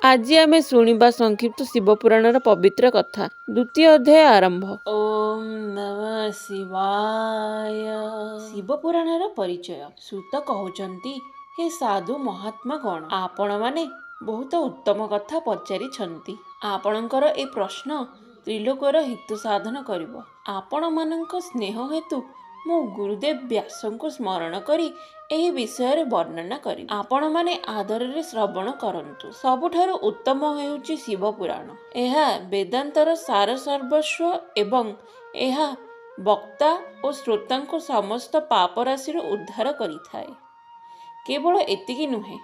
ଆଜି ଆମେ ଶୁଣିବା ସଂକ୍ଷିପ୍ତ ଶିବପୁରାଣର ପବିତ୍ର କଥା। ଦ୍ୱିତୀୟ ଅଧ୍ୟାୟ ଆରମ୍ଭ। ଓମ୍ ନମଃ ଶିବାୟ। ଶିବପୁରାଣର ପରିଚୟ। ସୂତ କହୁଛନ୍ତି, ହେ ସାଧୁ ମହାତ୍ମା ଗଣ, ଆପଣମାନେ ବହୁତ ଉତ୍ତମ କଥା ପଚାରିଛନ୍ତି। ଆପଣଙ୍କର ଏ ପ୍ରଶ୍ନ ତ୍ରିଲୋକର ହିତ ସାଧନ କରିବ। ଆପଣମାନଙ୍କ ସ୍ନେହ ହେତୁ ମୁଁ ଗୁରୁଦେବ ବ୍ୟାସଙ୍କୁ ସ୍ମରଣ କରି ଏହି ବିଷୟରେ ବର୍ଣ୍ଣନା କରିବି। ଆପଣମାନେ ଆଦରରେ ଶ୍ରବଣ କରନ୍ତୁ। ସବୁଠାରୁ ଉତ୍ତମ ହେଉଛି ଶିବପୁରାଣ। ଏହା ବେଦାନ୍ତର ସାର ସର୍ବସ୍ୱ ଏବଂ ଏହା ବକ୍ତା ଓ ଶ୍ରୋତାଙ୍କୁ ସମସ୍ତ ପାପ ରାଶିରୁ ଉଦ୍ଧାର କରିଥାଏ। କେବଳ ଏତିକି ନୁହେଁ,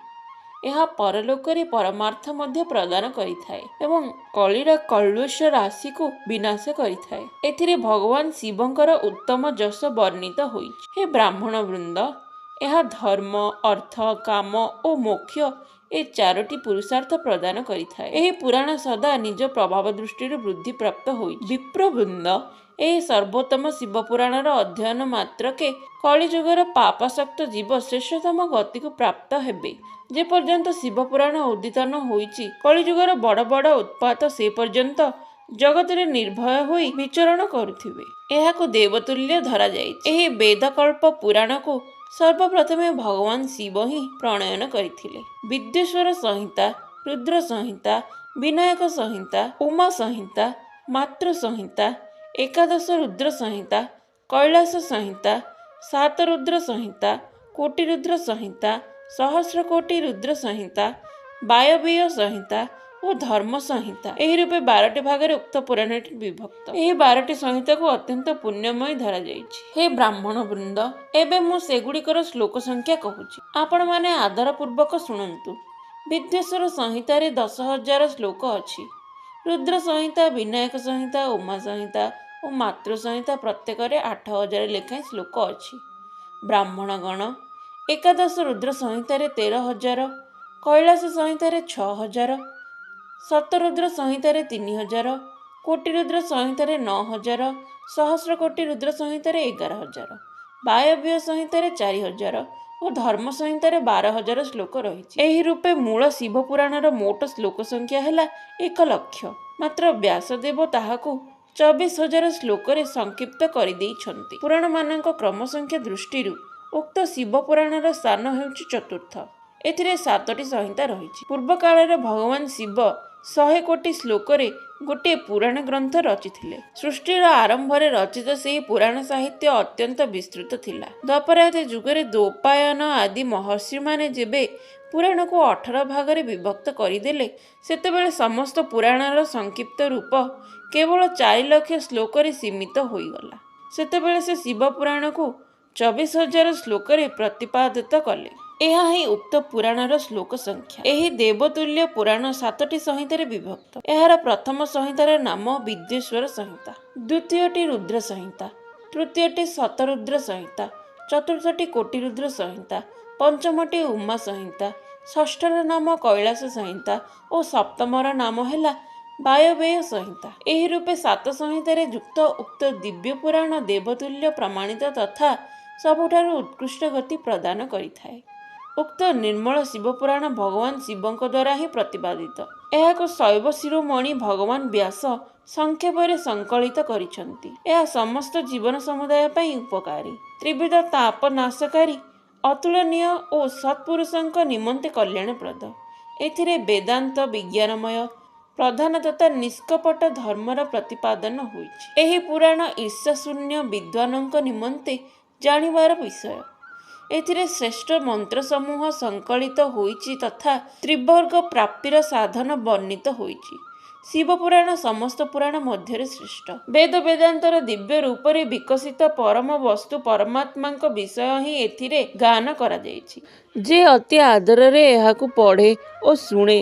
ଏହା ପରଲୋକରେ ପରମାର୍ଥ ମଧ୍ୟ ପ୍ରଦାନ କରିଥାଏ ଏବଂ କଳିର କଳ୍ମଷ ରାଶିକୁ ବିନାଶ କରିଥାଏ। ଏଥିରେ ଭଗବାନ ଶିବଙ୍କର ଉତ୍ତମ ଯଶ ବର୍ଣ୍ଣିତ ହୋଇଛି। ହେ ବ୍ରାହ୍ମଣ ବୃନ୍ଦ, ଏହା ଧର୍ମ, ଅର୍ଥ, କାମ ଓ ମୋକ୍ଷ ଏ ଚାରୋଟି ପୁରୁଷାର୍ଥ ପ୍ରଦାନ କରିଥାଏ। ଏହି ପୁରାଣ ସଦା ନିଜ ପ୍ରଭାବ ଦୃଷ୍ଟିରୁ ବୃଦ୍ଧିପ୍ରାପ୍ତ ହୋଇଛି। ବିପ୍ରବୃନ୍ଦ, ଏହି ସର୍ବୋତ୍ତମ ଶିବପୁରାଣର ଅଧ୍ୟୟନ ମାତ୍ରକେ କଳିଯୁଗର ପାପାସକ୍ତ ଜୀବ ଶ୍ରେଷ୍ଠତମ ଗତିକୁ ପ୍ରାପ୍ତ ହେବେ। ଯେପର୍ଯ୍ୟନ୍ତ ଶିବପୁରାଣ ଉଦିତ ନ ହୋଇଛି, କଳିଯୁଗର ବଡ଼ ବଡ଼ ଉତ୍ପାତ ସେ ପର୍ଯ୍ୟନ୍ତ ଜଗତରେ ନିର୍ଭୟ ହୋଇ ବିଚରଣ କରୁଥିବେ। ଏହାକୁ ଦେବତୁଲ୍ୟ ଧରାଯାଇଛି। ଏହି ବେଦକଳ୍ପ ପୁରାଣକୁ ସର୍ବପ୍ରଥମେ ଭଗବାନ ଶିବ ହିଁ ପ୍ରଣୟନ କରିଥିଲେ। ବିଦ୍ୟେଶ୍ୱର ସଂହିତା, ରୁଦ୍ର ସଂହିତା, ବିନାୟକ ସଂହିତା, ଉମା ସଂହିତା, ମାତୃ ସଂହିତା, ଏକାଦଶ ରୁଦ୍ର ସଂହିତା, କୈଳାସ ସଂହିତା, ସାତ ରୁଦ୍ର ସଂହିତା, କୋଟି ରୁଦ୍ର ସଂହିତା, ସହସ୍ର କୋଟି ରୁଦ୍ର ସଂହିତା, ବାୟବୀୟ ସଂହିତା ଓ ଧର୍ମ ସଂହିତା, ଏହି ରୂପେ 12ଟି ଭାଗରେ ଉକ୍ତ ପୁରାଣଟି ବିଭକ୍ତ। ଏହି 12ଟି ସଂହିତାକୁ ଅତ୍ୟନ୍ତ ପୁଣ୍ୟମୟ ଧରାଯାଇଛି। ହେ ବ୍ରାହ୍ମଣ ବୃନ୍ଦ, ଏବେ ମୁଁ ସେଗୁଡ଼ିକର ଶ୍ଲୋକ ସଂଖ୍ୟା କହୁଛି, ଆପଣମାନେ ଆଦରପୂର୍ବକ ଶୁଣନ୍ତୁ। ବିଦ୍ୟେଶ୍ୱର ସଂହିତାରେ 10,000 ଶ୍ଲୋକ ଅଛି। ରୁଦ୍ର ସଂହିତା, ବିନାୟକ ସଂହିତା, ଉମା ସଂହିତା ଓ ମାତୃ ସଂହିତା ପ୍ରତ୍ୟେକରେ 8,000 ଲେଖାଏଁ ଶ୍ଲୋକ ଅଛି। ବ୍ରାହ୍ମଣଗଣ, ଏକାଦଶ ରୁଦ୍ର ସଂହିତାରେ 13,000, କୈଳାସ ସଂହିତାରେ 6,000, ଶତରୁଦ୍ର ସଂହିତାରେ 3,000, କୋଟି ରୁଦ୍ର ସଂହିତାରେ 9,000, ସହସ୍ର କୋଟି ରୁଦ୍ର ସଂହିତାରେ 11,000, ବାୟବୀୟ ସଂହିତାରେ 4,000 ଓ ଧର୍ମ ସଂହିତାରେ 12,000 ଶ୍ଲୋକ ରହିଛି। ଏହି ରୂପେ ମୂଳ ଶିବପୁରାଣର ମୋଟ ଶ୍ଲୋକ ସଂଖ୍ୟା ହେଲା 1 ଲକ୍ଷ। ମାତ୍ର ବ୍ୟାସଦେବ ତାହାକୁ 24,000 ଶ୍ଲୋକରେ ସଂକ୍ଷିପ୍ତ କରିଦେଇଛନ୍ତି। ପୁରାଣମାନଙ୍କ କ୍ରମ ସଂଖ୍ୟା ଦୃଷ୍ଟିରୁ ଉକ୍ତ ଶିବପୁରାଣର ସ୍ଥାନ ହେଉଛି ଚତୁର୍ଥ। ଏଥିରେ ସାତଟି ସଂହିତା ରହିଛି। ପୂର୍ବକାଳରେ ଭଗବାନ ଶିବ 100 କୋଟି ଶ୍ଲୋକରେ ଗୋଟିଏ ପୁରାଣ ଗ୍ରନ୍ଥ ରଚିଥିଲେ। ସୃଷ୍ଟିର ଆରମ୍ଭରେ ରଚିତ ସେହି ପୁରାଣ ସାହିତ୍ୟ ଅତ୍ୟନ୍ତ ବିସ୍ତୃତ ଥିଲା। ଦ୍ୱାପରାଦି ଯୁଗରେ ଦ୍ୱୈପାୟନ ଆଦି ମହର୍ଷିମାନେ ଯେବେ ପୁରାଣକୁ 18 ଭାଗରେ ବିଭକ୍ତ କରିଦେଲେ, ସେତେବେଳେ ସମସ୍ତ ପୁରାଣର ସଂକ୍ଷିପ୍ତ ରୂପ କେବଳ 4 ଲକ୍ଷ ଶ୍ଲୋକରେ ସୀମିତ ହୋଇଗଲା। ସେତେବେଳେ ସେ ଶିବ ପୁରାଣକୁ 24,000 ଶ୍ଲୋକରେ ପ୍ରତିପାଦିତ କଲେ। ଏହା ହିଁ ଉକ୍ତ ପୁରାଣର ଶ୍ଲୋକ ସଂଖ୍ୟା। ଏହି ଦେବତୁଲ୍ୟ ପୁରାଣ ସାତଟି ସଂହିତାରେ ବିଭକ୍ତ। ଏହାର ପ୍ରଥମ ସଂହିତାର ନାମ ବିଦ୍ୟେଶ୍ୱର ସଂହିତା, ଦ୍ୱିତୀୟଟି ରୁଦ୍ର ସଂହିତା, ତୃତୀୟଟି ଶତରୁଦ୍ର ସଂହିତା, ଚତୁର୍ଥଟି କୋଟି ରୁଦ୍ର ସଂହିତା, ପଞ୍ଚମଟି ଉମା ସଂହିତା, ଷଷ୍ଠର ନାମ କୈଳାସ ସଂହିତା ଓ ସପ୍ତମର ନାମ ହେଲା ବାୟବେୟ ସଂହିତା। ଏହି ରୂପେ ସାତ ସଂହିତାରେ ଯୁକ୍ତ ଉକ୍ତ ଦିବ୍ୟ ପୁରାଣ ଦେବତୁଲ୍ୟ ପ୍ରମାଣିତ ତଥା ସବୁଠାରୁ ଉତ୍କୃଷ୍ଟ ଗତି ପ୍ରଦାନ କରିଥାଏ। ଉକ୍ତ ନିର୍ମଳ ଶିବପୁରାଣ ଭଗବାନ ଶିବଙ୍କ ଦ୍ୱାରା ହିଁ ପ୍ରତିପାଦିତ। ଏହାକୁ ଶୈବ ଶିରୋମଣି ଭଗବାନ ବ୍ୟାସ ସଂକ୍ଷେପରେ ସଂକଳିତ କରିଛନ୍ତି। ଏହା ସମସ୍ତ ଜୀବନ ସମୁଦାୟ ପାଇଁ ଉପକାରୀ, ତ୍ରିବିଧ ତାପ ନାଶକାରୀ, ଅତୁଳନୀୟ ଓ ସତ୍ପୁରୁଷଙ୍କ ନିମନ୍ତେ କଲ୍ୟାଣପ୍ରଦ। ଏଥିରେ ବେଦାନ୍ତ ବିଜ୍ଞାନମୟ ପ୍ରଧାନ ତଥା ନିଷ୍କପଟ ଧର୍ମର ପ୍ରତିପାଦନ ହୋଇଛି। ଏହି ପୁରାଣ ଈର୍ଷାଶୂନ୍ୟ ବିଦ୍ୱାନଙ୍କ ନିମନ୍ତେ ଜାଣିବାର ବିଷୟ। ଏଥିରେ ଶ୍ରେଷ୍ଠ ମନ୍ତ୍ରସମୂହ ସଂକଳିତ ହୋଇଛି ତଥା ତ୍ରିବର୍ଗ ପ୍ରାପ୍ତିର ସାଧନ ବର୍ଣ୍ଣିତ ହୋଇଛି। ଶିବପୁରାଣ ସମସ୍ତ ପୁରାଣ ମଧ୍ୟରେ ଶ୍ରେଷ୍ଠ। ବେଦ ବେଦାନ୍ତର ଦିବ୍ୟ ରୂପରେ ବିକଶିତ ପରମ ବସ୍ତୁ ପରମାତ୍ମାଙ୍କ ବିଷୟ ହିଁ ଏଥିରେ ଗାନ କରାଯାଇଛି। ଯେ ଅତି ଆଦରରେ ଏହାକୁ ପଢ଼େ ଓ ଶୁଣେ,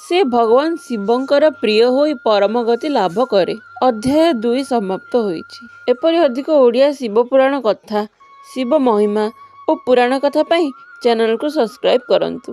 ସେ ଭଗବାନ ଶିବଙ୍କର ପ୍ରିୟ ହୋଇ ପରମ ଗତି ଲାଭ କରେ। ଅଧ୍ୟାୟ 2 ସମାପ୍ତ ହୋଇଛି। ଏପରି ଅଧିକ ଓଡ଼ିଆ ଶିବପୁରାଣ କଥା, ଶିବ ମହିମା ଓ ପୁରାଣ କଥା ପାଇଁ ଚ୍ୟାନେଲକୁ ସବସ୍କ୍ରାଇବ୍ କରନ୍ତୁ।